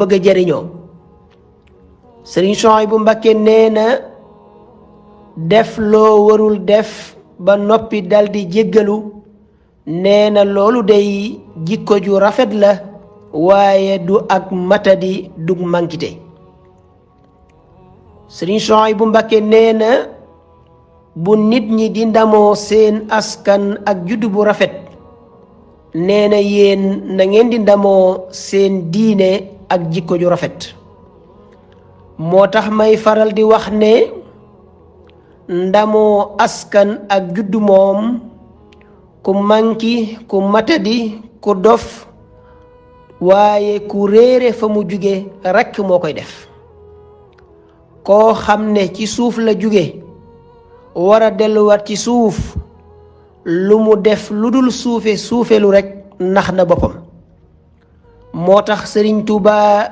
bëgg a jariñoo Sëriñ Souhaïbou Mbacké nee na def loo warul def ba noppi daldi jéggalu nee na loolu day jikko ju rafet la waaye du ak matadi dug mankite Sëriñ Souhaïbou Mbacké nee na bu nit ñi di ndamoo seen askan ak juddu bu rafet nee na yéen na ngeen di ndamoo seen diine ak jikko ju rafet moo tax may faral di wax ne ndamoo askan ak juddu moom ku manki ku matadi ku dof waaye ku réere fa mu jóge rekk moo koy def koo xam ne ci suuf la jóge war a delluwaat ci suuf lu mu def lu dul suufelu rekk nax na boppam moo tax Sëriñ Tuubaa